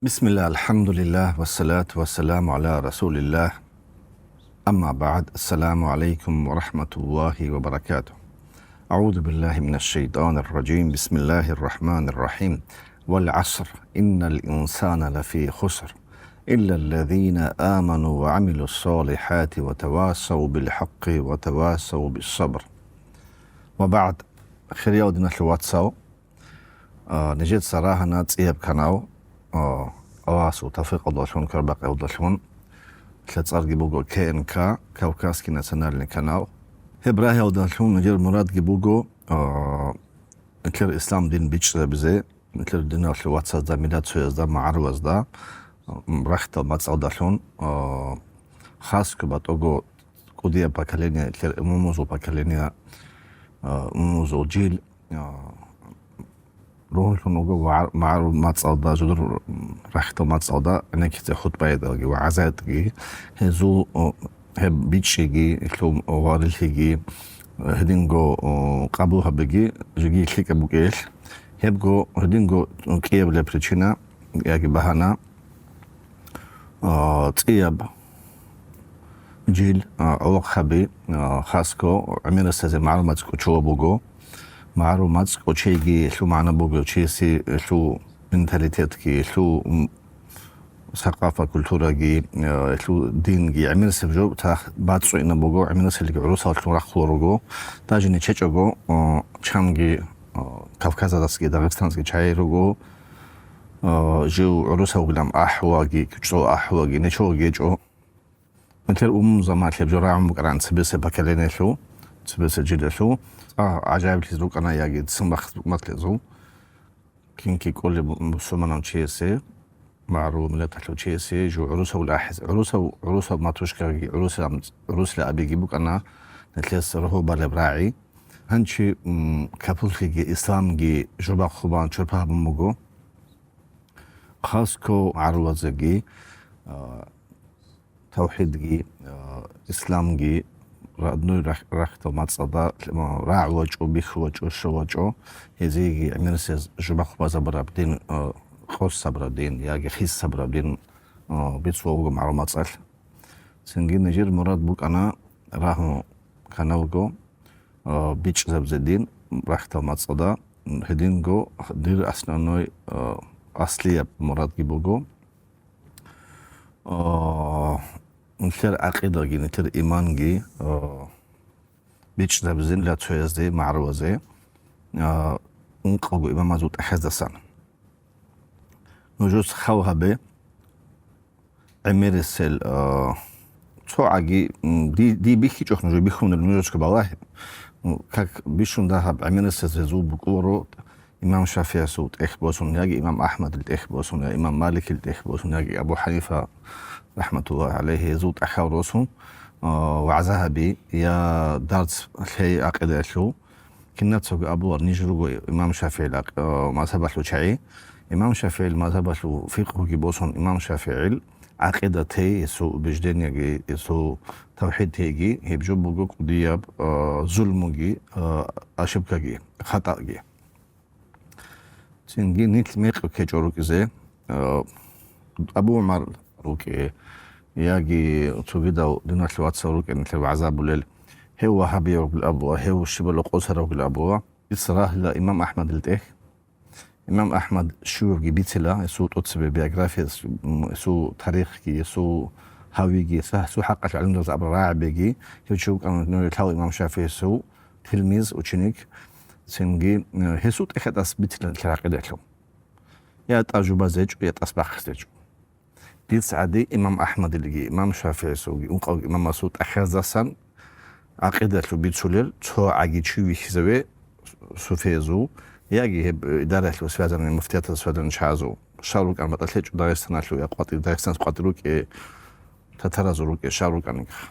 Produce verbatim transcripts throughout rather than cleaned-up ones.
بسم الله، الحمد لله، والصلاة والسلام على رسول الله. أما بعد، السلام عليكم ورحمة الله وبركاته. أعوذ بالله من الشيطان الرجيم. بسم الله الرحمن الرحيم. والعصر، إن الإنسان لفي خسر، إلا الذين آمنوا وعملوا الصالحات وتواصوا بالحق وتواصوا بالصبر. وبعد، хириял диналъул вацал, А, нижеца рагьана цӀияб канал, а, Аллагьасул тавфикъалдалъун, квербакъиялдалъун. ЛъацӀарги буго К Н К, Кавказский национальный канал. Гьеб рагьиялдалъун нижер мурадги буго, а, нилъер ислам дин бичӀчӀизабизе, нилъер диналъул вацазда, миллатцоязда, магӀарулазда, м, рахьдал мацӀалдалъун, а, хасго батӀого кӀудияб поколение, нилъер умумузул поколение, а, умумузул жил, а, ругьунлъун вуго ва магӀарул мацӀалда, жидер рахьдал мацӀалда гӀенеккизе хутӀбаялдалги, вагӀзаялдалги, гьезул, о, гьеб бичӀчӀиги, гьелъул гъварилъиги, гьединго, о, къабул гьабиги, жеги лъикӀаб букӀелъ, гьебго гьединго кӀиябилеб причина яги багьана, а, цӀияб жил, а, гӀолохъаби, а, хасго гӀемерисезе магӀарул мацӀ кӀочола буго. МагӀарул мацӀ кӀочейги гьелъул магӀна буго, чиясе гьелъул менталитетги, гьелъул, м, сакъафа, культураги, а, гьелъул динги гӀемерисеб жо тах бацӀцӀуйна буго, гӀемериселги гӀурусаллъун рахъула руго. Даже нечечӀого, а, чанги, а, Кавказалдасги Дагъистаналдасги чагӀи руго, а, жив гӀурусав вугилан ахӀулаги, кучӀдул ахӀулаги, нечолаги гьечӀо. Нилъер умум заманалъ гьеб жо рагӀун букӀаран цебесеб поколениялъул, цебесеб жилалъул. А, гӀажаиблъизе рукӀана яги цин бахъизе рукӀана нилъезул. Кинги кӀолеб бусурманав чиясе, магӀарул миллаталъул чиясе жо гӀурусавул ахӀизе. ГӀурусав, гӀурусаб матушкаги, гӀурусилан, гӀурусилан абиги букӀана нилъеца рогьоб балеб рагӀи. Гьанчи, м, капурлъиги, исламги жо бахъун бан чорпа гьабун буго. Хасго магӀарулазеги, а, тавхӀидги, а, исламги родной рахь-, рахьдал мацӀалда, а, рагӀулачӀо, бихьулачӀо, щолачӀо, гьезиеги гӀемерисез жо бахъун базабураб дин, а, къосабураб дин яги хисабураб дин, а, бицула вуго магӀарул мацӀалъ. Цинги нижер мурад букӀана рагьун каналго, а, бичӀчӀизабизе дин рахьдал мацӀалда, гьединго дир основной, а, аслияб мурадги буго, а, нилъер гӀакъидаги, нилъер иманги, а, бичӀчӀизабизе нилъер цоязде, магӀарулазе, а, ункъавго имамазул тӀахьаздасан. Нужеца хал гьабе, гӀемерисел, а, цо гӀаги, м, ди-, дие бихьичӀо нужее бихьунел нужецаго балагье. М, как бищун дагьаб гӀемерисез гьезул букӀунаро имам ШафигӀиясул тӀехь босун, яги имам Ахмадил тӀехь босун, я имам Маликил тӀехь босун, яги Абу Ханифа, рахӀматуллагьи гӀалайгьи, гьезул тӀахьал росун, а, вагӀза гьаби, я дарс лъей гӀакъидаялъул. Кинацаго абула, ниж руго имам ШафигӀил гӀакъ-, а, мазгьабалъул чагӀи. Имам ШафигӀил мазгьабалъул фикъгьуги босун, имам ШафигӀил гӀакъида тей, гьесул убеждениеги, гьесул тавхӀид тейги, гьеб жо буго кӀудияб, а, зулмуги, а, ошибкаги, хатӀаги. Цинги нилъ мекъи ккечӀо рукӀизе, а, Абу ГӀумар рукӀе, яги цогидал диналъул вацал рукӀе нилъер вагӀза гьабулел, гьев вагьабияв вугилан абула, гьев щибала къосарав вугилан абула. Дица рагьила имам Ахмадил тӀехь. Имам Ахмад щивавги бицила, гьесул тӀоцебе биографияс, м, гьесул тарихги, гьесул гьавиги, гьесул хӀакъалъулъ гӀалимзабазда абураб рагӀабиги, гьев чи вукӀана нужер лъал имам ШафигӀиясул тилмиз, ученик, цинги, э, гьесул тӀехьа тӀаса бицина нилъер гӀакъидаялъул. Я тӀад жубазе гьечӀо, я тӀаса бахъизе гьечӀо. Дица гӀади имам Ахмадилги, имам ШафигӀиясулги, ункъавги имамасул тӀахьаздасан гӀакъидаялъул бицулел цо гӀаги чи вихьизаве суфиязул, яги гьеб, э, идараялъул связанный, муфтиятазул связанный чагӀазул. Щал рукӀан батӀалъ гьечӀо Дагъистаналъул, я къватӀир, Дагъистаналъ къватӀир рукӀе, татаразул рукӀе, щал рукӀанигха.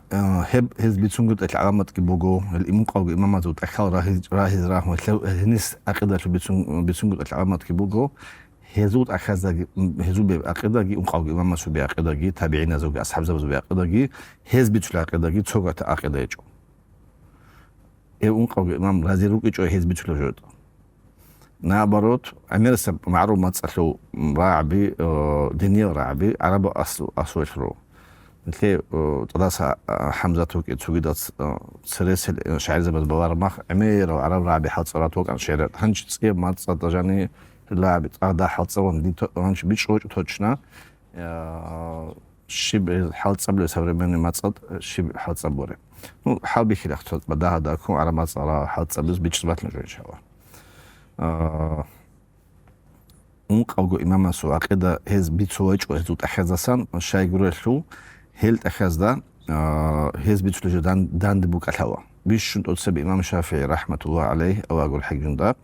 Э, гьеб, гьез бицунгутӀел гӀаламатги буго, гьел ункъавго имамазул тӀахьал рагьиз-, рагьизе рагьун, гьел, гьениса гӀакъидалъул бицун-, бицунгутӀел гӀаламатги буго, гьезул тӀахьаздаги, м, гьезул бе-, гӀакъидаги, ункъавго имамасул бе-, гӀакъидаги, табигӀиназулги, асхӀабзабазул бе-, гӀакъидаги, гьез бицулел гӀакъидаги цо гьатӀа гӀакъида гьечӀо. Гьев ункъавго имам рази рукӀичӀо гьез бицулеб жо. Наоборот, гӀемерисеб магӀрул мацӀалъул рагӀаби, э, диниял рагӀаби гӀараб аслу-, асулалъ руго. Нилъее, э, ТӀадаса, а, ХӀамзат вукӀи цогидал, э, цересел, э, шагӀирзабаз балараб мах, гӀемерал гӀараб рагӀаби хӀалцӀарат вукӀан шигӀрат. Гьанчи цӀияб мацӀ цӀадажани рагӀаби цӀада хӀалцӀаван дин то-, гьанчи бичӀчӀулачӀо точно, э, щиб гьез хӀалцӀабулеб современный мацӀалда, щиб хӀалцӀаб бугеб. Ну, хӀалбихьилахъ цо дагьа-дагьккун гӀараб мацӀалда хӀалцӀабиз бичӀчӀизабулеб жо, иншаллагь. А, ункъавго имамасул гӀакъида гьез бицун вачӀо гьезул тӀахьаздасан, щайгурелъул гьел тӀахьазда, а, гьез бицулеб жо дан-, данде букӀа лъала. Бищун тӀоцебе имам ШафигӀи, рахӀматуллагьи гӀалайгьи, авагур хӀагжунда,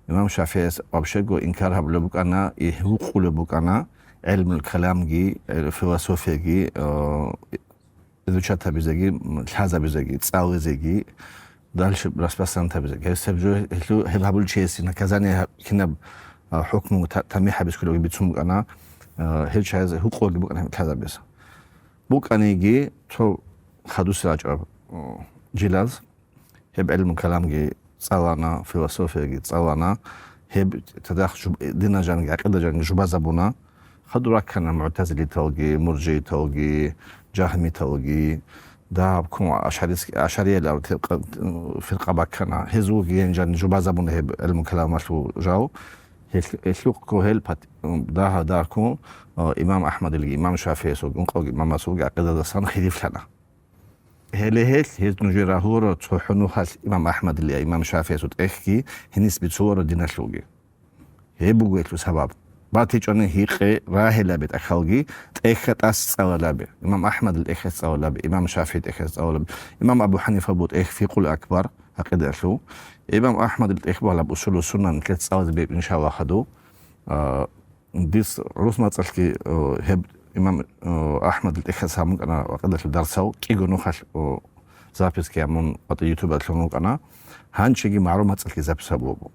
имам ШафигӀияс вообще-го инкар гьабулеб букӀана, и гьукъулеб букӀана гӀилмул каламги, э, философияги, э, изучать гьабизеги, м, лъазабизеги, цӀализеги, дальше распространять гьабизеги. Гьеб, гьеб жо, гьелъу-, гьеб гьабулев чиясе наказание гьаб-, кинаб, а, хӀукму та-, тамихӀ гьабизе кколебги бицун букӀана, а, гьев чиязе гьукъуги букӀана гьеб лъазабизе. БукӀаниги, цо хадусе рачӀараб, о, жилаз, гьеб гӀилму каламги цӀалана, философияги цӀалана, гьеб цадахъ жуб-, дина жанги, гӀакъида жанги жубазабуна. Хадур раккана мугӀтазилиталги, муржииталги, жагьмиталги, дагьаб ккун ашарис-, ашариял абураб фиркъа баккана. Гьезулги гьениб жаниб жубазабуна гьеб гӀилму каламалъул жал. Гьелъ-, гьелъухъго гьел пат-, дагьа-дагьккун, а, имам АхӀмадилги, имам ШафигӀиясулги, ункъавго имамасулги гӀакъидадасан хилифлъана. Гьеле гьелъ, гьез нужер рагьуларо цохӀо нухалъ имам АхӀмадилая имам ШафигӀиясул тӀехьги гьениса бицуларо диналъулги. Гьеб буго гьелъул сабаб. БатичӀони гьикъе рагьилаби тӀахьалги, тӀехьа тӀаса цӀалалаби, имам АхӀмадил тӀехьа цӀалалаби, имам ШафигӀи тӀехьа цӀалалаби, имам Абу ХӀанифа буго тӀехь фикъул акбар гӀакъидаялъул, имам АхӀмадил тӀехь буго гьалаб усулу сунна нилъеца цӀализе бегьулин, иншаллагь, хадув. А, Дис гӀурус мацӀалъги, о, гьеб имам, о, АхӀмадил тӀехьаз гьабун букӀана гӀакъидалъул дарсал, кӀиго нухалъ, о, записки гьабун, ютубалъ лъун рукӀана. Гьанчиги магӀрул мацӀалъги запись гьабулеб буго.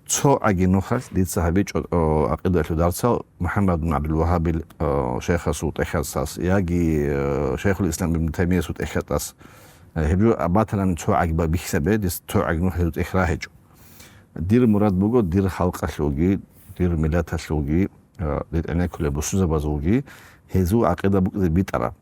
Цо гӀаги нухалъ дица гьабичӀо, о, гӀакъидалъул дарсал МухӀаммад бин ГӀабдул-Вагьабил, о, шайхасул тӀехьаз, яги, о, Шайхул Ислам ибн Таймиясул тӀехьаз. Гьеб жо батанани цо гӀаги ба-, бихьизабе, дис цо гӀаги нухалъ гьезул тӀехь рагьичӀо. Дир мурад буго дир халкъалъулги, дир миллаталъулги, а, дир гӀенеккулел бусурбабазулги гьезул гӀакъида букӀизе битӀараб.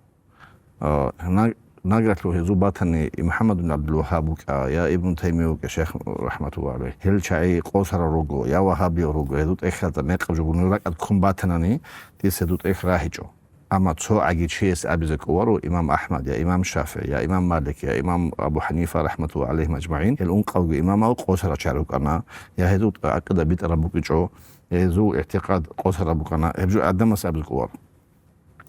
А, наг-, нагагьлъун гьезул батани, и МухӀаммад бин ГӀабдул-Вагьаб вукӀа, я Ибн Таймия вукӀа, шайх, рахӀматуллагьи гӀалайгьи, гьел чагӀи къосарал руго, я вагьабиял руго, гьезул тӀехьазда мекъаб жо гьуниб ракӀалде ккун батанани, дис гьезул тӀехь рагьичӀо. Амма цо гӀаги чиясе абизе кӀоларо, имам АхӀмад, я имам ШафигӀи, я имам Малик, я имам Абу ХӀанифа, рахӀматуллагьи гӀалайгьим ажмагӀин, гьел ункъавго имамал къосарал чагӀи рукӀана, я гьезул гӀакъида битӀараб букӀичӀо, я гьезул игӀтикъад къосараб букӀана, гьеб жо гӀадамасе абизе кӀоларо.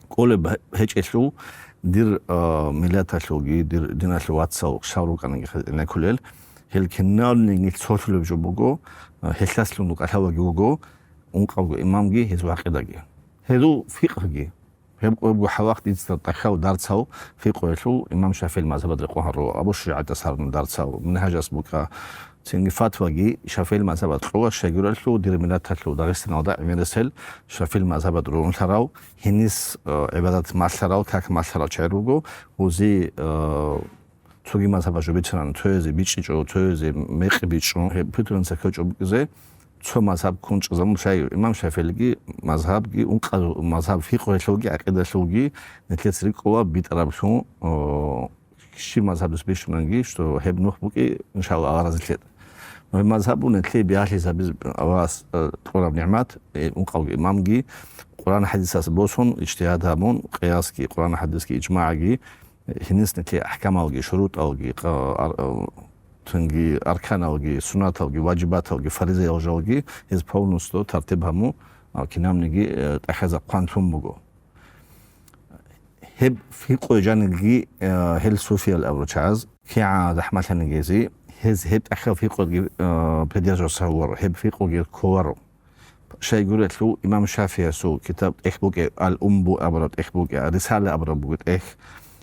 КӀолеб гьечӀелъул дир, а, миллаталъулги, дир диналъул вацал щал рукӀаниги гьел гӀенеккулел, гьел киналниги цолъулеб жо буго, а, гьелъаслъун кӀалъалаги вуго, ункъавго имамги гьезул гӀакъидаги. Гьезул фикъгьги. Гьеб къо-, гьебго гьалахъ дица тӀахьал дарсал фикъгьуялъул имам ШафигӀил мазгьабат рекъон гьару, Абу ШужагӀатас гьарун дарсал, Мингьажас букӀа, цинги фатваги ШафигӀил мазгьабат кьола, щайгурелъул дир миллаталъул Дагъистаналда гӀемерисел ШафигӀил мазгьабат рурунлъарал, гьенис, э, гӀибадат малъарал, как малъарал чагӀи руго, гьузи, э, цоги мазгьаб жо бицунани, цоязе бичӀчӀичӀо, цоязе мекъи бичӀчӀун, гьеб питрунца ккечӀо букӀизе, цо мазгьаб ккун чӀезабун, шай-, имам ШафигӀилги мазгьабги, ункъа-, мазгьаб фикъгьуялъулги, гӀакъидалъулги нилъеца рикӀкӀула битӀараблъун, о, щиб мазгьабас бищунанги, что гьеб нух букӀи, иншалла, Аллагь разилъе. Но гьеб мазгьаб буго нилъее биялъизе гьабиз Аллагьас, э, кьураб нигӀмат, э, ункъавго имамги, Къуран-хӀадисас босун, ижтигьад гьабун, къиясги, Къуран-хӀадисги, ижмагӀги, гьениса нилъее ахӀкамалги, шурутӀалги, къа-, ар-, а, цинги арканалги, суннаталги, важибаталги, фаризаял жалги, гьез полностью тартиб гьабун, а, кинабниги, э, тӀахьазда хъван лъун буго. Гьеб фикъгьу жанирги, э, гьел суфиял абурал чагӀаз, кигӀан захӀмалъани гьези, гьез гьеб тӀахьал фикъгьуги, э, придерживаться гьавуро, гьеб фикъгьуги кколаро. Щайгурелъул имам ШафигӀиясул китаб тӀехь букӀе, Ал-Умбу абураб тӀехь букӀе, Рисала абураб буго тӀехь.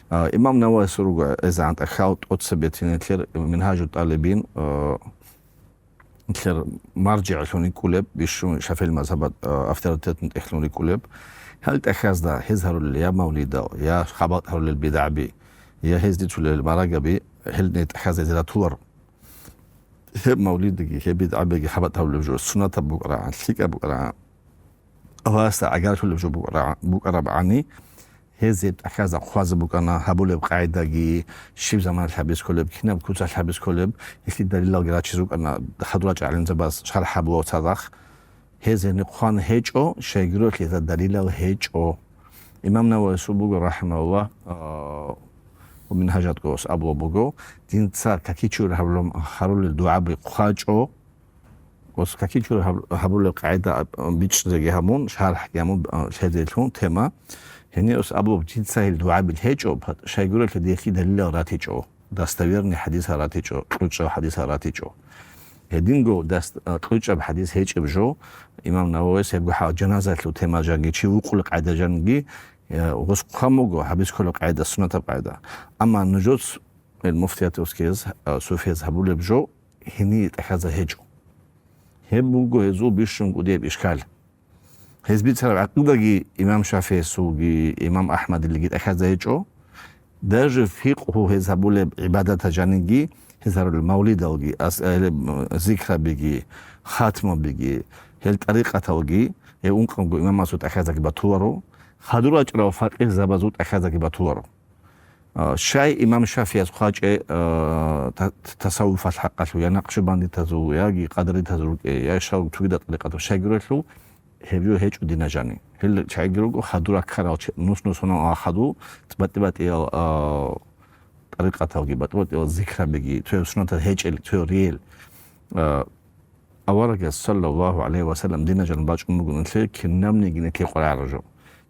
А, имам Нававиясул руго гьезегӀан тӀахьал тӀоцебетине нилъер Мингьажу тӀалибин, а, нилъер маржигӀлъун рикӀкӀулеб, бищун ШафигӀил мазгьабат, а, авторитетун тӀехьлъун рикӀкӀулеб. Гьал тӀахьазда гьез гьарулел я мавлидал, я хабалъ гьарулел бидгӀаби, я гьез дицулел марагаби, гьел тӀахьазда гьез ратуларо. Гьеб мавлидги, гьеб бидгӀабиги хабат гьабулеб жо, сунатаб букӀарагӀан, лъикӀаб букӀарагӀан, Аллагьасда гӀагарлъулеб жо букӀара-, букӀараб гӀани, гьез гьеб тӀахьазда хъвазе букӀана, гьабулеб къагӀидаги, щиб заманалъ гьабиз кколеб, кинаб куцалъ гьабиз кколеб, гьелъие далилалги рачиз рукӀана, хадур рачӀа гӀалимзабаз шархӀ гьабулев цадахъ. Гьез гьениб хъван гьечӀо, щайгурелъул гьезда далилал гьечӀо. Имам Нававиясул буго, рахӀимагьуллагь, а, ва Мингьажатго ос абулеб буго, динца какичур гьабулеб гьарулел дугӀаби хъвачӀо, ос какичур гьаб-, гьабулеб къагӀида, а, бичӀчӀизеги гьабун, шархӀги гьабун, а, лъезелъун тема. Гьенир ос абулеб, динца гьел дугӀаби гьечӀо, пат-, щайгурелъул гьелъие далилал ратичӀо. Достоверный хадисал ратичӀо, кьучӀаб хадисал ратичӀо. Гьединго дас-, а, кьучӀаб хадис гьечӀеб жо, имам Нававияс гьебго хӀа-, жаназалъул тема жанги, чи вукъулеб къагӀида жанги, э, гъос хъван буго, гьабиз ккола къагӀида, суннатаб къагӀида. Амма нужец, э, муфтиятовскияз, а, суфияз гьабулеб жо, гьениб тӀахьазда гьечӀо. Гьеб буго гьезул бищун кӀудияб ишкал. Гьез бицараб гӀакъидаги имам ШафигӀиясулги, имам Ахмадилги тӀахьазда гьечӀо. Даже фикъгьу гьез гьабулеб гӀибадатал жаниги, гьез гьарулел мавлидалги, ас-, гьелеб, м, зикрабиги, хатмабиги, гьел тӀарикъаталги, гьев ункъабго имамасул тӀахьаздаги батуларо, хадур рачӀарал факъигьзабазул тӀахьаздаги батуларо. А, щай имам ШафигӀияс хъвачӀеб, а, та-, тасаввуфалъ хӀакъалъулъ, я накъшбандитазул, яги къадаритазул рукӀе, я щал цогидал тӀарикъатал, щайгурелъул гьеб жо гьечӀо динал жани. Гьел чагӀиги руго хадур раккарал, нус-нусунал хадур, батӀи-батӀиял, а, тӀарикъаталги, батӀи-батӀиял зикрабиги, цоял суннатал гьечӀел, цоял ригӀел. А, Аварагас, саллаллагьу гӀалайгьи ва саллам, динал жан бачӀун буго нилъее, кинабниги нилъее къваригӀараб жо.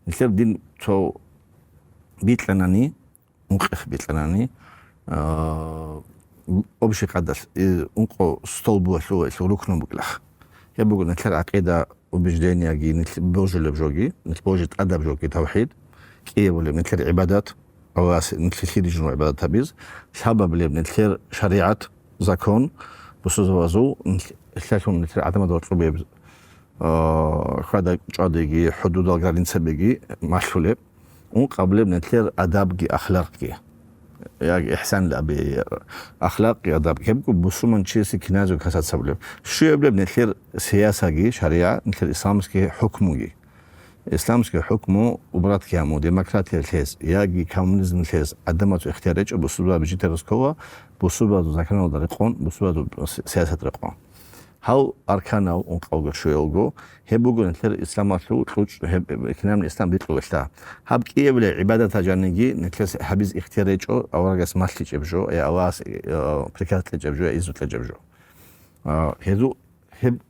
Нилъер дин цо бикьанани, ункъих бикьанани, а, общий къагӀидалъ, и, ункъо столбуялъул ва илъул рукну букӀилахъ. Гьеб буго нилъер гӀакъида, убеждениеги, нилъ божулеб жоги, нилъ божи тӀадаб жоги, тавхӀид, кӀиябулеб нилъер гӀибадат, Аллагьасе нилъ лъиризе жо гӀибадат гьабиз, лъабабилеб нилъер шаригӀат, закон, бусурбабазул, нилъ-, лъалъун нилъер гӀадамазул цӀубияб, а, хьвада-чӀвадиги, хӀудудал границабиги малъулеб, ункъабилеб нилъер адабги ахлакъги. Яги ихсанлъаби, ахлакъги адабги. Гьебго бусурманчиясе киназего касац гьабулеб. Щуябилеб нилъер сиясаги, шаригӀат, нилъер исламский хӀукмуги. Исламский хӀукму убрат кьяму, демократия лъез, яги коммунизм лъез, гӀадамазул ихтияр гьечӀо бусурбаби житерас ккола, бусурбазул законалда рекъон, бусурбазул си-, сиясат рекъон. Гьал арканал ункъавго щуялго, гьеб буго нилъер исламалъул кьучӀ, гьеб, кинабни ислам бикьулелъа. Гьаб кӀиябилеб гӀибадатал жаниги нилъер гьабиз ихтияр гьечӀо, аварагас малъичӀеб жо, я Аллагьас, э, приказ кьечӀеб жо, я изну кьечӀеб жо. А, гьезул, гьеб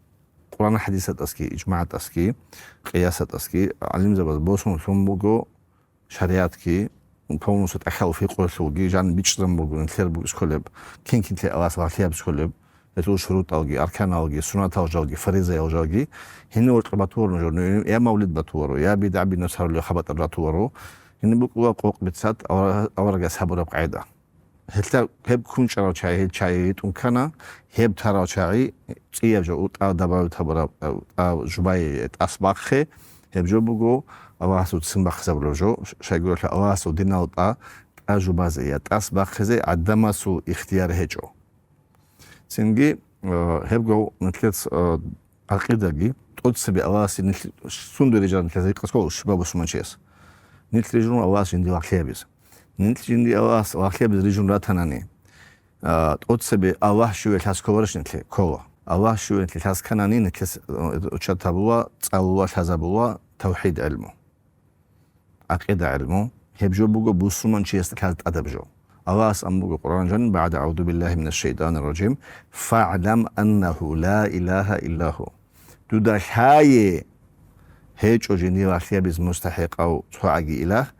Къуран хӀадисатӀасги, ижмагӀатӀасги, къиясатӀасги гӀалимзабаз босун лъун буго шаригӀатги, полностью тӀахьал фикъгьулъулги, жан бичӀчӀизабун буго нилъер букӀиз кколеб, кин-кинлъи Аллагьас лагълъи гьабиз кколеб, гьезул шурутӀалги, арканалги, суннатал жалги, фаризаял жалги, гьенив вацӀцӀун батуларо нужер, я мавлид батуларо, я бидгӀа бинас гьарулел хабатӀал ратуларо, гьениб букӀула къокъ бицат авара-, аварагас гьабураб къагӀида. Гьелъа гьеб кунчӀарав чагӀи, гьел чагӀи ритӀун ккана, гьеб тарав чагӀи цӀияб жо, тӀа дабаве табураб, тӀа жубай тӀас бахъе, гьеб жо буго Аллагьасул ццин бахъизабураб жо, щайгурелъул Аллагьасул динал тӀа, тӀа жубазе я тӀас бахъизе гӀадамасул ихтияр гьечӀо. Цинги, э, гьебго нилъер, э, гӀакъидаги, тӀоцебе Аллагьасе нилъ сундуе рижараб нилъеца гьикъас ккола щибаб бусурманчияс. Нилъ рижун Аллагьас жиндие лагълъи гьабиз. Нилъ жиндие Аллагьас лагълъи гьабиз рижун ратанани, а, тӀоцебе Аллагь щиве лъаз кколарищ нилъе? Ккола. Аллагь щиве нилъе лъаз кканани, нилъес, э, учат гьабула, цӀалула, лъазабула тавхӀид гӀелму. ГӀакъида гӀелму, гьеб жо буго бусурманчиясда лъаз тӀадаб жо. Аллагьас ан буго Къуран жан, بعد أعوذ بالله من الشيطان الرجيم، فاعلم أنه لا إله إلا هو. Дуда лъае, гьечӀо жиндие лагълъи гьабиз мустахӀикъав цо гӀаги илагь,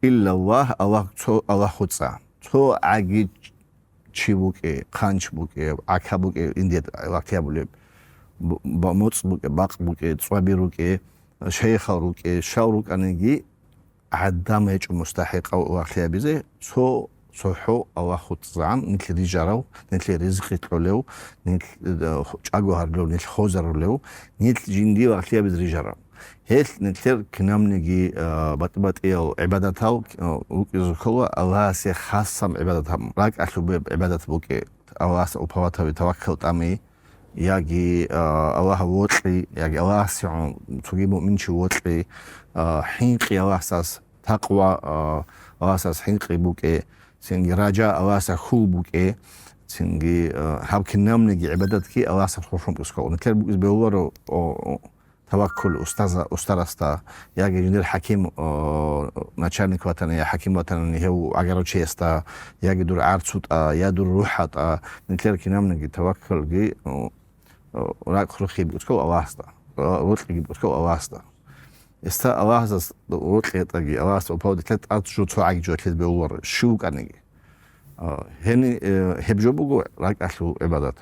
إلا الله, Аллагь, цо Аллагь гьуцӀа. Цо гӀаги чи вукӀе, хъанч букӀе, гӀака букӀе, индият лагълъи гьабулеб, б-, б-, моцӀ букӀе, бакъ букӀе, цӀваби рукӀе, шайихал рукӀе, щал рукӀаниги, гӀадам гьечӀо мустахӀикъав лагълъи гьабизе, цо цохӀо Аллагь гьуцӀзагӀан, нилъ рижарав, нилъе ризкъи кьолев, нилъ, э, чӀаго гьарулев, нилъ хозарулев, нилъ жиндие лагълъи гьабиз рижарав. Гьелъ нилъер кинабниги, а, батӀи-батӀиял гӀибадатал, а, рукӀизе ккола Аллагьасе хасаб гӀибадат гьабун. РакӀалъуб гьеб гӀибадат букӀе, Аллагьасда уповатави, таваккал тӀами, яги, а, Аллагь вокьи, яги АллагьасегӀан цоги муъминчи вокьи, а, хӀинкъи Аллагьасас, такъва, а, Аллагьасас хӀинкъи букӀе, цинги ража Аллагьасда хьул букӀе, цинги, а, гьаб кинабниги гӀибадатги Аллагьасда хурхун букӀискал. Нилъер букӀиз бегьуларо, о, о, таваккул устаза-, устарасда, яги жиндир хӀаким, о, начальник ватани, я хӀаким ватани гьев гӀагарав чиясда, яги дур гӀарцутӀа, я дур рухӀатӀа, нилъер кинабниги таваккулги, о, о, ракӀ хурхи букӀискал Аллагьасда, о, рокьиги букӀискал Аллагьасда. Эста Аллагьас рокьи гьетӀаги, Аллагьас уповатави тӀад жо цо гӀаги жо лъезе бегьуларо, щив вукӀаниги. А, гьени, э, гьеб жо буго ракӀалъул гӀибадат.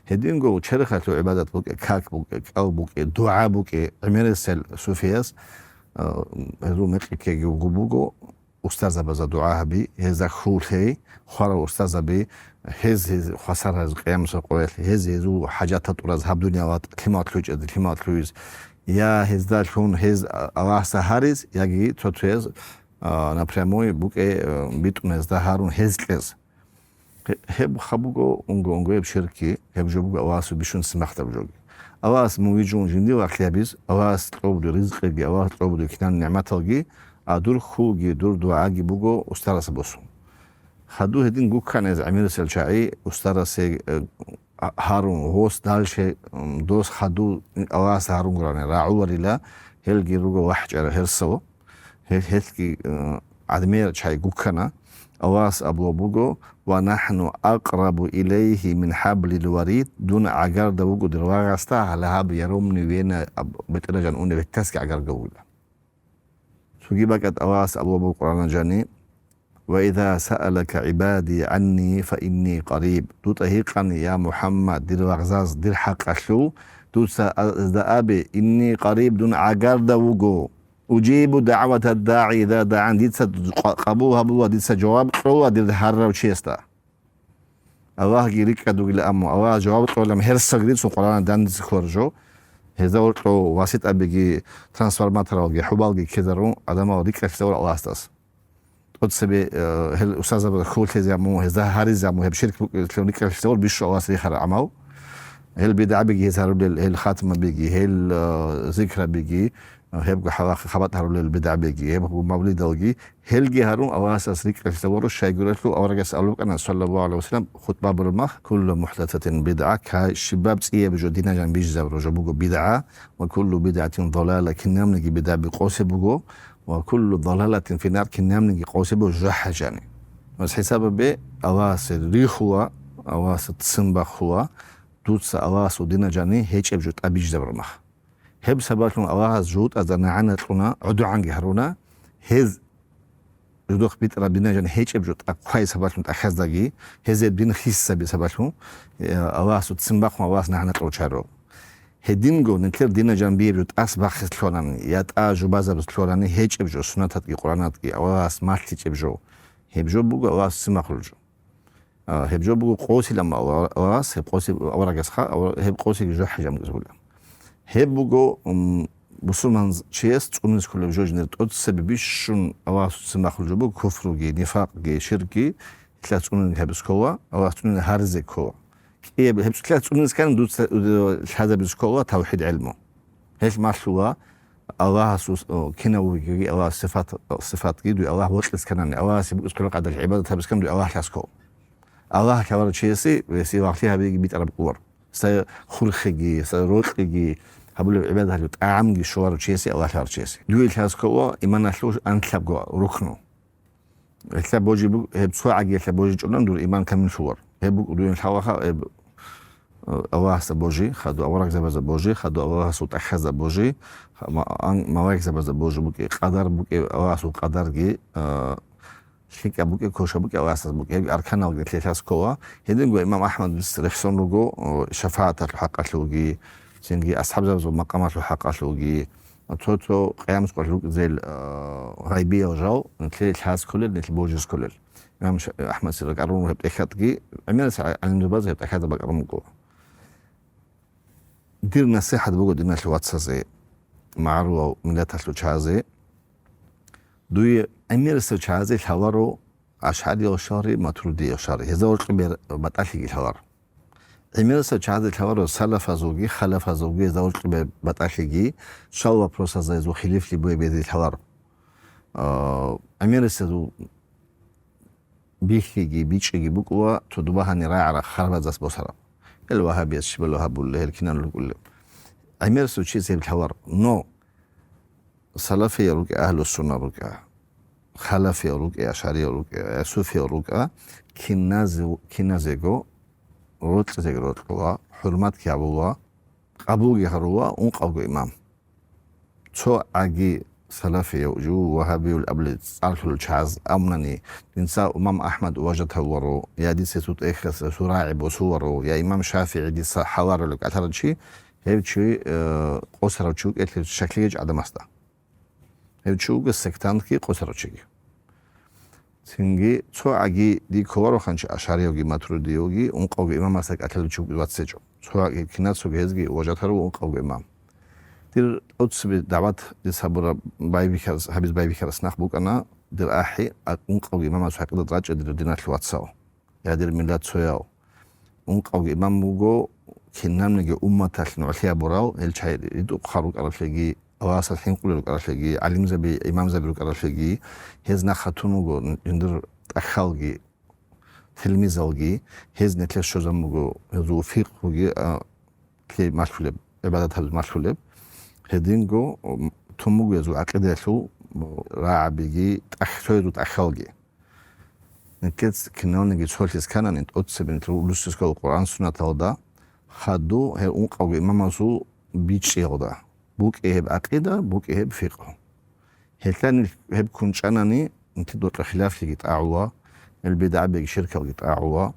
Гьединго черхалъул гӀибадат букӀе, как букӀе, кӀал букӀе, дугӀа букӀе. ГӀемерисел суфияс, а, гьезул мекъи ккеги вуго буго, устарзабазда дугӀа гьаби, гьезда хьул лъей, хварал устарзаби, гьез, гьез хвасар гьез къиямасеб къоялъ, гьез, гьезул хӀажатал тӀураз гьаб дунияла лъимал лъучӀезе, лъимал лъугьиз, я гьезда лъун гьез Аллагьасда гьариз, яги цо-цояз, а, напрямую букӀе, а, битӀун гьезда гьарун гьез кьез. Гье-, гьеб хаб буго унго-унгояб ширки, гьеб жо буго Аллагьасул бищун симахъдаб жоги. Аллагьас мун вижун жиндир лагълъи гьабиз, Аллагьас кьобуди ризкъиги, Аллагьас кьобуди кинан нигӀматалги, а дур хьулги, дур дугӀаги буго устарасе босун. Хаду гьедин гуккана гьез гӀемерисел чагӀи устарасе, э, а-, гьарун, гъос дальше, м, дос хаду Аллагьасда гьарунгурани рагӀуларила, гьелги руго вахӀчӀарал гьерсал. Гьел-, гьелъги, э, гӀадмиял чагӀи гуккана. Аллагьас абулеб буго: «Ва нахӀну акърабу илайгьи мин хӀаблил варид», дун гӀагарда вуго дир лагъасда, гьале гьаб яромни вена аб-, бетӀеражан унеб гьетасги гӀагарда вугила. Цоги бакӀат Аллагьас абулеб буго Къуръана жани: «Ва иза саалака гӀибади гӀанни фа инни къариб». Дуца гьикъани, я МухӀаммад, дир лагъзаз, дир хӀакъалъул, дуца а-, гьезда абе: «Инни къариб», дун гӀагарда вуго. «Уджибу дагӀватад дагӀи иза дагӀан», дица къа-, къабул гьабула, дица жаваб кьола дир гьаррав чиясда. Аллагьги рикӀкӀад вугила, амма Аллагьас жаваб кьолам гьерсалги рицун Къуръана дандица кколаржо. Гьезда гьоркьо васитӀабиги, трансформаторалги, хӀубалги ккезарун, адамал рикӀкӀалъизавур Аллагьасдас. ТӀоцебе, э, гьел устарзабазда хьул лъезе аму, гьезда гьаризе аму, гьеб ширк букӀилъун рикӀкӀалъизавур бищун Аллагьас рихараб гӀамал. Гьел бидгӀабиги гьез гьарулел, гьел хатмабиги, гьел, э, зикрабиги, э, гьебго хӀалахъ хабатӀ гьарулел бидгӀабиги, гьебго мавлидалги, гьелги гьарун Аллагьасдас рикӀкӀалъизавур, щайгурелъул аварагас абулеб букӀана, саллаллагьу гӀалайгьи ва саллам, хутӀба гьабураб мах: «Куллу мухӀдасатин бидгӀа», ка-, щибаб цӀияб жо динажан бижизабураб жо буго бидгӀа, «ва куллу бидгӀатин далала», кинабниги бидгӀаби къосеб буго, «ва куллу далалатин финнар», кинабниги къосеб буго жужахӀалъани. Ва хӀисабабе Аллагьасе рихула, Аллагьасе ццин бахула, дуца Аллагьасул динажани гьечӀеб жо тӀад бижизабураб мах. Гьеб сабаблъун Аллагьас жугьутӀазда нагӀана кьуна, гӀодогӀанги гьаруна, гьез жудухъ битӀараб динажан гьечӀеб жо тӀа-, хъвай сабаблъун тӀахьаздаги, гьезие дин хисаби сабаблъун, э, Аллагьасул ццин бахъун Аллагьас нагӀана кьурчаро. Гьединго нилъер динажан бияб жо тӀас бахъес лъугьанани, я тӀа жубазабаз лъугьанани гьечӀеб жо, суннататги Къуръанатги Аллагьас малъичӀеб жо, гьеб жо буго Аллагьасул ццин бахъулеб жо. А, гьеб жо буго къосилан Аллагьас, гьеб къоси аварагасха, ава-, гьеб къосиги жо хӀажам гьезула. Гьеб буго, м, бусурман чияс цӀуниз кколеб жо жинер тӀоцебе бищун Аллагьасул ццин бахъулеб жо буго куфруги, нифакъги, ширкги, лъа цӀунин гьабиз ккола, Аллагьас цӀунин гьаризе ккола. КӀияб гьеб лъа цӀунин скан дуца, э, лъазабиз ккола тавхӀид гӀелму. Гьелъ малъула Аллагьасул, о, кинав вугевги Аллагьас сифат, сифатги дуе Аллагь вокьис канани, Аллагьасе букӀис ккола къадар гӀибадат гьабискан дуе Аллагь лъасков. Аллагь лъаварав чиясе веси вахлъи гьабиги битӀараб кӀулар. Сай хурхиги, сай рокьиги, гьабулеб гӀибадат гьабулеб тӀагӀамги щоларав чиясе, Аллагь лъаварав чиясе. Дуе лъасков иманалъул анлъабго рукну. Гьелъа божи буг-, гьеб цо гӀагиялъа божи чӀунан дур иман камиллъулар. Гьеб буг-, дуе лъалаха, гьеб, э, Аллагьасда божи, хаду аварагзабазда божи, хаду Аллагьасул тӀахьазда божи, ха-, ма-, ан-, малаикзабазда божи букӀи, къадар букӀи, Аллагьасул къадарги, э, лъикӀаб букӀи, кошаб букӀи, Аллагьасдас букӀи. Гьеб арканалги лъелъас ккола. Гьединго имам АхӀмадис рехсон руго, э, шафагӀаталъул хӀакъалъулги, цинги асхӀабзабазул макъамалъул хӀакъалъулги, Цо-цо къиямас къвалъ рукӀизел, а, гъайбиял жал, нилъее лъаз кколел, нилъ божиз кколел. Имам Ша-, АхӀмадица ракӀарун гьеб тӀехьатӀги, гӀемерас гӀалимзабаз гьеб тӀахьазда бакӀарун буго. Дир насихӀат буго диналъул вацазе, магӀарулал миллаталъул чагӀазе. Дуе гӀемерасев чагӀазе лъаларо ашгӀариял шагьри, матуридиял шагьри. Гьезда гьоркьоб батӀалъиги лъаларо. ГӀемерисел чагӀазе лъаларо салафазулги халафазулги гьезда гьоркьоб батӀалъиги, щал вопросазда гьезул хилифлъи бугеб гьезие лъаларо. А, гӀемерисезул бихьиги, бичӀчӀиги букӀула цо дуба гьанир рагӀараб харбазас босараб. Гьел вагьабияс щибал вагьабулел, гьел кинан рукӀулел. ГӀемерисев чиясе гьеб лъаларо. Но салафиял рукӀа, агьлу-сунна рукӀа, халафиял рукӀа, ашариял рукӀа, я суфиял рукӀа, киназе-, киназего, рокьизеги рокьула, хӀурматги гьабула, къабулги гьарула ункъавго имам. Цо гӀаги салафияв жив вагьабиюл абули цӀарлъулел чагӀаз амунани, дица имам Ахмад уважатав варо, я дица цо тӀехьалъа цо рагӀи босуларо, я имам ШафигӀи дица хӀаларулев кӀалъарав чи, гьев чи, э, къосарав чи вукӀелъул шаклъи гьечӀо гӀадамасда. Гьев чи вуго сектантги къосарав чиги. Цинги цо гӀаги дие кколаро ханчи ашариявги, матуридиявги, ункъавго имамасда кӀалъалев чи вуго вацгьечӀо. Цо гӀаги кинацаго гьезги уважатарав ункъавго имам. Дир тӀоцебе дагӀват дир сабура байбихьарас, гьабиз байбихьарас нах букӀана, дир ахӀи, а, ункъавго имамасул гӀакъидат рачӀа дир диналъул вацал. Я дир миллат цоял. Ункъавго имам вуго, кинабниги умматалъ нугӀлъи гьабурав, гьел чай ритӀухъал рукӀаравлъиги, Аллагьасда хӀинкъулел рукӀаравлъиги, гӀалимзаби, имамзаби рукӀаравлъиги, гьез нах гьатун вуго, жиндир тӀахьалги, тилмизалги, гьез нилъер щвезан буго, гьезул фикъгьуги, а, лъе малъулеб, гӀибадат гьабизе малъулеб. Гьединго, м, тун буго гьезул гӀакъидаялъул, м, рагӀабиги, тӀах-, цоязул тӀахьалги. Нилъец киналниги цолъи сканани, тӀоцебе нилъ рулусискал Къуръан-суннаталда, хадув гьев ункъавго имамасул бичӀчӀиялда, букӀи гьеб гӀакъида, букӀи гьеб фикъгьу. Гьелъа нилъ гьеб ккун чӀанани, нилъ докьа хилафлъиги тӀагӀула, гьел бидгӀабиги ширкалги тӀагӀула.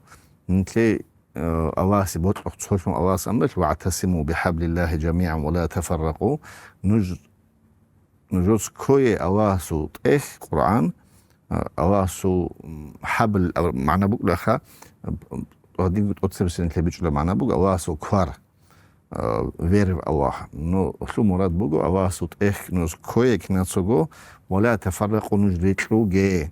Нилъе, э, Аллагьасе бокьухъ цолъун Аллагьас амрулъ: «ВагӀтасиму бихӀаблиллагьи жамигӀан ва ла тафарракъу». Нуж Нужер ккое Аллагьасул тӀехь, Къуръан, а, Аллагьасул, м, хӀабл, а, магӀна букӀунаха, а, гьадинго тӀоцебесеб нилъ бичӀчӀулеб магӀна буго Аллагьасул квар, а, верив Аллагь. Ну, лъу мурад буго Аллагьасул тӀехь нуж ккое кинацаго, ва ла тафарракъу, нуж рикьуге.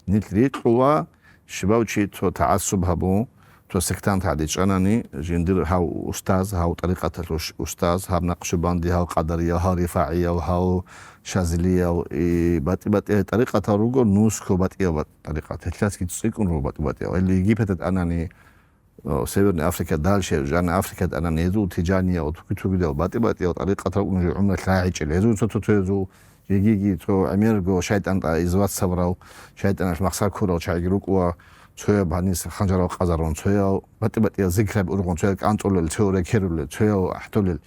Нилъ рикьула, щибав чи цо тагӀассуб гьабун, цо сектант гӀадичӀанани, жиндир гьав устаз, гьав тӀарикъаталъул ш-, устаз, гьав накъшубанди, гьав къадариял, гьав рифагӀиял, гьав шазилиял, и, батӀи-батӀияб тӀарикъатал руго, нусго батӀияб тӀарикъат. Гьелъасги цӀикӀкӀун руго батӀи-батӀиял. Гьел Египеталда тӀанани, О, Северная Африка, дальше, жанна Африка тӀанани гьезул тижаниял, туги-тугидал, батӀи-батӀиял тӀарикъатал укӀуна жо гӀумру лъагӀичӀел. Гьезул цо-цо-цо гьезул жегиги цо гӀемерго шайтӀан тӀа-, из вацаврал, шайтӀаналъ махсар ккурал чагӀиги рукӀула, цояб гьаниса ханжарал къазарун, цоял батӀи-батӀиял зикраби ургъун, цоял кӀанцӀулел, цоял рекерулел, цоял ахӀдолел.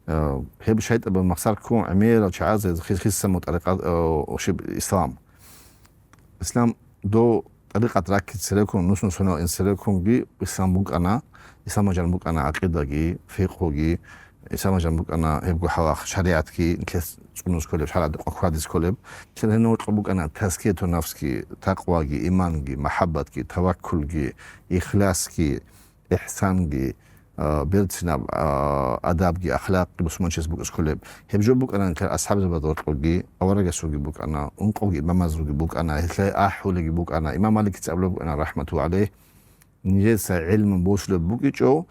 Э, гьеб шайтӀабал махсар ккун гӀемерал чагӀаз гьез хис-, хисаму тӀарикъат, э, ошиб ислам. Ислам дов тӀарикъат раккизе цереккун, нус-нусунал инсереккунги ислам букӀана, исламажан букӀана гӀакъидаги, фикъгьуги, исламажан букӀана гьебго хӀалахъ шаригӀатги, нилъер цӀунуз кколеб, шаригӀат къвакквадиз кколеб. Нилъер гьенив гьоркьоб букӀана тазкияту нафсги, такъваги, иманги, махӀаббатги, таваккулги, ихласги, ихсанги, а, берцинаб, а, адабги, ахлакъги бусурманчияс букӀиз кколеб. Гьеб жо букӀана нилъер асхӀабзабазда гьоркьоги, аварагасулги букӀана, ункъавги имамазулги букӀана, гьелъай ахӀулеги букӀана. Имам Маликица абулеб букӀана, рахӀматуллагьи гӀалайгь, нижеца гӀилму босулеб букӀичӀо,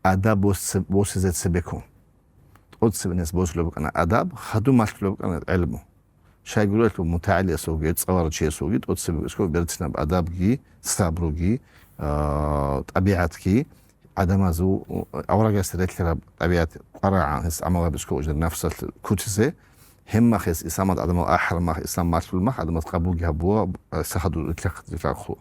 адаб бос-, босизе цебеккун. ТӀоцебе нилъеца босулеб букӀана адаб, хадуб малъулеб букӀана гӀилму. Щайгурелъул мутагӀилиясулги, цӀаларав чиясулги тӀоцебе букӀиз ккола берцинаб адабги, сабруги, а, тӀабигӀатги, гӀадамазул, аварагасда релълъараб тӀабигӀат къварагӀан гьес гӀамал гьабиз ккола жиндир нафсалъ куцизе, гьеб мах гьес исламалда гӀадамал ахӀараб мах, ислам малъулеб мах гӀадамаз къабулги гьабула, а, сахадул рилъахъ-, рилъахъула.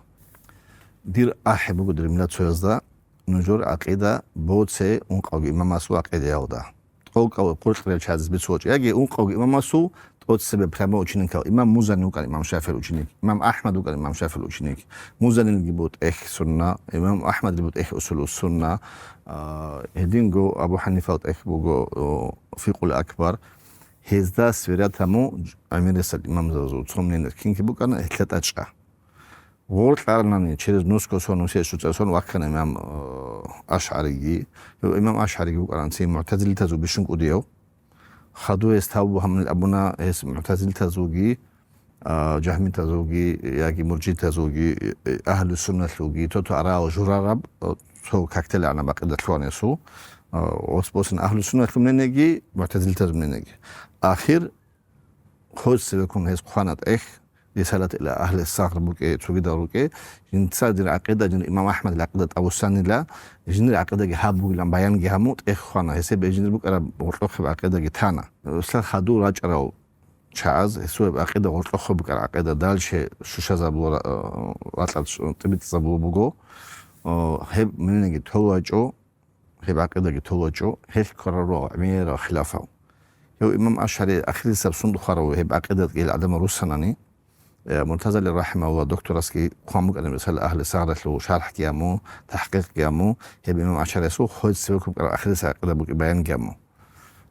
Дир ахӀи буго, дир миллат цоязда, нужер гӀакъида боце ункъавго имамасул гӀакъидаялда. ТӀолкӀав къуркьарав чияс бицулеб гьечӀо. Яги ункъавго имамасул тӀоцебе прямой ученикал. Имам Музани вукӀана имам ШафигӀил ученик, имам АхӀмад вукӀана имам ШафигӀил ученик. Музанилги буго тӀехь сунна, имам АхӀмадил буго тӀехь усулу сунна, а, гьединго Абу ХӀанифал тӀехь буго, о, фикъул акбар. Гьезда сверятаму гӀемерисел имамзабазул цо мнение кинги букӀана, гьелъа тӀачӀа. Гъоркьарнани через нусго сон, нусиялъул цӀар сон ваккана имам, э, АшгӀариги. Имам АшгӀариги вукӀаран цин мугӀтазилитазул бищун кӀудияв. Хадув гьес тавбу гьабунил абуна, гьес мугӀтазилитазулги, а, жагьмитазулги, яги муржитазулги, э, агьлу-сунналъулги, тото арал журараб, э, цо как-то лъана бакъида лъугьана гьесул, а, гъос босана агьлу-сунналъул мнениеги, мугӀтазилатазул мнениеги. Ахир хъван цевеккун гьес хъвана тӀехь, рисалат ила агьли сагър букӀе, цогидал рукӀе, жинца дир гӀакъида, жин имам АхӀмадил гӀакъида тӀавуссанила, жинир гӀакъидаги гьаб бугилан баянги гьаму тӀехь хъвана, гьесие бе-, жинир букӀараб гъоркьохъеб гӀакъидаги тана. Гьесда хадур рачӀарал чагӀаз гьесул гьеб гӀакъида гъоркьохъеб букӀараб гӀакъида дальше щущазабула, э, ракьалда щ-, тӀибитӀизабулеб буго. Э, гьеб мнениеги толев вачӀо, гьеб гӀакъидаги толев вачӀо, гьелъ ккарал руго гӀемерал хилафал. Гьев имам АшгӀари ахирисеб сундухъ хварав гьеб гӀакъидалъул гӀадамал руссанани, э, Муртазали рахӀимагьуллагь докторасги хъван букӀана, мисал, агьли сагъралъул шархӀги гьаму, тахӀкъикъги гьаму, гьеб имам АшгӀариясул хъван цевеккун букӀараб ахирисеб гӀакъида бугеб баянги гьаму.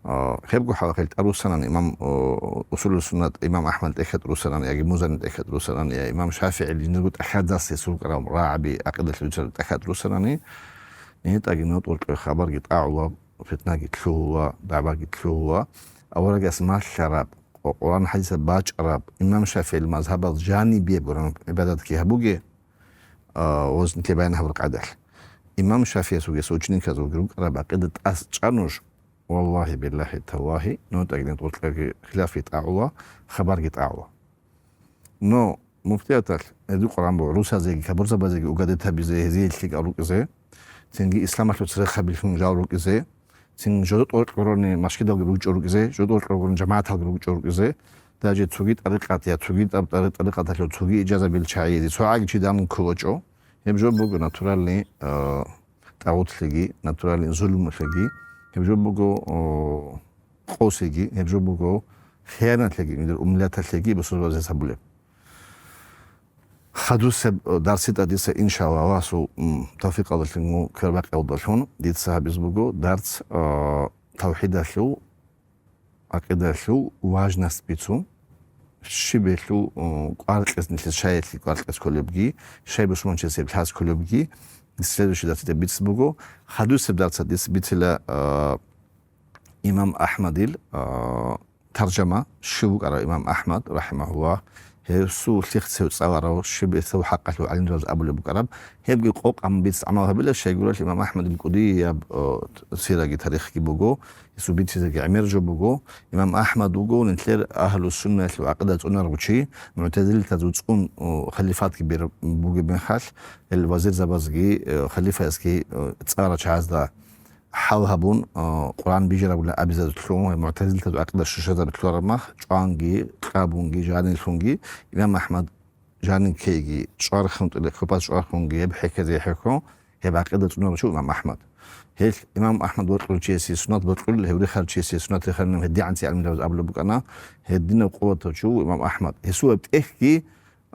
А, гьебго хӀалахъе тӀаруссанани имам, о, Усулу Суннат имам АхӀмад тӀехьалда руссанани, яги Музани тӀехьалда руссанани, я имам ШафигӀил жиндирго тӀахьаздаса гьесул рукӀарал рагӀаби гӀакъидалъул руччабазда тӀахьалда руссанани, гьитӀаги нутӀулъе хабарги тӀагӀула, фитнаги лъугьула, дагӀбаги лъугьула, аварагас малъараб, къо-, Къуръан-хӀадисаб бачӀараб, имам ШафигӀил мазгьабал жанибе гураб гӀибадатги гьабуге, а, гъоз нилъее баян гьабураб къагӀидалъ. Имам ШафигӀиясулги гьесул учениказулги рукӀараб гӀакъида тӀаса чӀа нуж, валлагьи, биллагьи, таллагьи, нутӀаги нутӀулъеги хилафги тӀагӀула, хабарги тӀагӀула. Но муфтияталъ гьезул Къуръан бугӀрусазеги, капурзабазеги угадет гьабизе, гьезие лъикӀал рукӀизе, цинги исламалъул церехъабилъун жал рукӀизе, цин жодор тӀоркьгурони машгидалги ручӀо рукӀизе, жодор тӀоркьгурони жамагӀаталги ручӀо рукӀизе, даже цоги тӀарикъат я цоги тӀаб-, тӀари-, тӀарикъаталъул цоги ижазабил чагӀизе цо гӀаги чи данун кколочӀо. Гьеб жо буго натуральный, а, тӀагъутлъиги, натуральный зулмулъиги, гьеб жо буго, о, къосиги, гьеб жо буго хиянатлъиги, жиндир умматалъеги бусурбабазе гьабулеб. Хадусеб, э, дарсида дица, иншаллагь, Аллагьасул, м, тавфикъалдалъун, квербакъиялдалъун дица гьабиз буго дарс, э, тавхӀидалъул, гӀакъидалъул важность бицун, щиб гьелъул, э, кӀвар кьезе нилъеца, щай гьелъие кӀвар кьезе кколебги, щай бусурманчиясе гьеб лъазе кколебги, следующий дарсида бицун буго. Хадусеб дарсида дица бицила, э, имам АхӀмадил, а, таржама, щив вукӀарав имам АхӀмад, рахӀимагьуллагь, гьесул лъихъ цев цӀаларав, щиб гьесул хӀакъалъулъ гӀалимзабаз абулеб букӀараб, гьебги къокъ гьабун биц гӀамал гьабила, щайгурелъул имам АхӀмадил кӀудияб, а, сираги тарихги буго, гьесул бицизеги гӀемер жо буго. Имам АхӀмад вуго нилъер агьлу-суннаялъул гӀакъида цӀунарав чи, мугӀтазилатазул цӀун, о, халифатги бер-, бугеб мехалъ, гьел вазирзабазги, э, халифаясги, э, цӀаларал чагӀазда хӀал гьабун, а, Къуръан бижарабула абизазулъун ва мугӀтазилатазул гӀакъида щущазабулараб мах, чӀванги, кьабунги, жанилъунги, имам АхӀмад жанив ккейги, чӀвархун тӀаде хӀубаз чӀвархунги, гьеб хӀехьезе хӀехьо, гьеб гӀакъида цӀунарав чи вуго имам АхӀмад. Гьелъ имам АхӀмад бокьулев чиясе суннат бокьулел, гьев рехарав чиясе суннат рехарилан, гьедигӀанцин гӀалимзабаз абулеб букӀана, гьединав къуватав чи вуго имам АхӀмад. Гьесул гьеб тӀехьги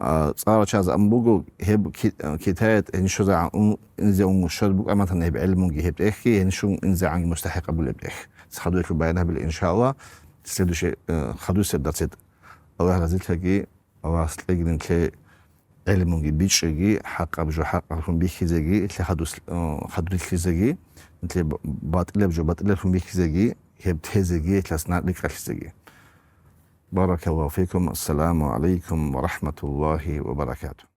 А, цӀаларал чагӀаз абун буго, гьеб ки-, Китаят гьенив щвезегӀан ун-, инзе ун щвез букӀа, матан гьеб гӀелмунги гьеб тӀехьги гьенив щун инзегӀанги мустахӀикъ гьабулеб тӀехь. Цадахъ гьелъул баян гьабила, иншаллагь, следующий, э, хадусеб дарсида. Аллагь разилъаги, Аллагьас кьеги нилъее гӀелмунги бичӀчӀеги, хӀакъаб жо хӀакъалъун бихьизеги, лъе хадус-, э, хадурлъизеги, нилъее б-, батӀилаб жо батӀилаблъун бихьизеги, гьеб тезеги, гьелъас на-, рикӀкӀалъизеги. بارك الله فيكم. السلام عليكم ورحمة الله وبركاته.